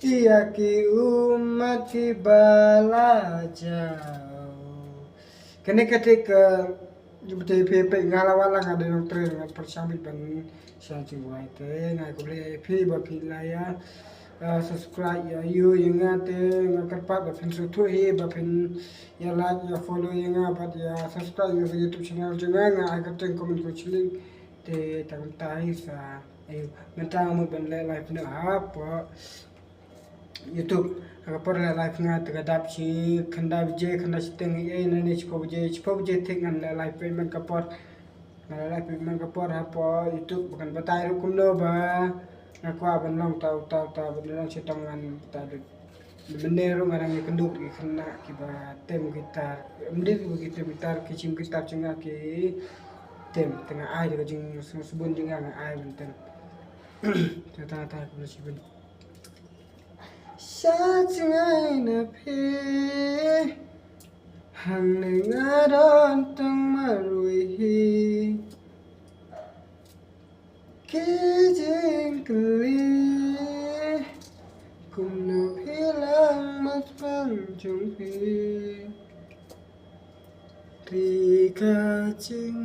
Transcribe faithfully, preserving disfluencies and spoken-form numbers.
Ïa ki ummat ki ba la jaw. Kane ka tip ka jubte phi peit nga la wala nga dei nongtrei nga pyrshang bit ban sha jingwai te nga khublei phi ba phi la ïa, ah, subscribe ïa ïa nga te nga kyrpad ba phin sngewthuh hi ba phin ïa like ïa follow ïa nga bad ïa subscribe ïa ka YouTube channel jong nga, nga ai ka teng comment ka chilling te tang tai sa. Mynta nga mut ban leh live noh hapoh YouTube. Ha ka por leh live nga te ka dap shi khyndai baje, khyndai shiteng, eh, nangne shiphew baje, shiphew baje thik ngan leh live peit man ka por. Ngan leh live peit man ka por hapoh YouTube ba kan batai ruh kumno ba nga kwah ban long ta uta uta ba ngan long sha tang ngan batai ruh. Mynne ruh nga dang ïakynduh ïa ki khynnah kiba tem guitar. Ym dei kiba ki tem guitar, ki shim guitar jong nga ki tem. Te nga ai da ka jingsngewsbun jong nga, nga ai ban tem. Te ta ta kumno shibun. Sha jngai na phi hangne nga don tang marwei hi. Ki jingkylli kumno phi lang mat pang jong phi. Ri ka jing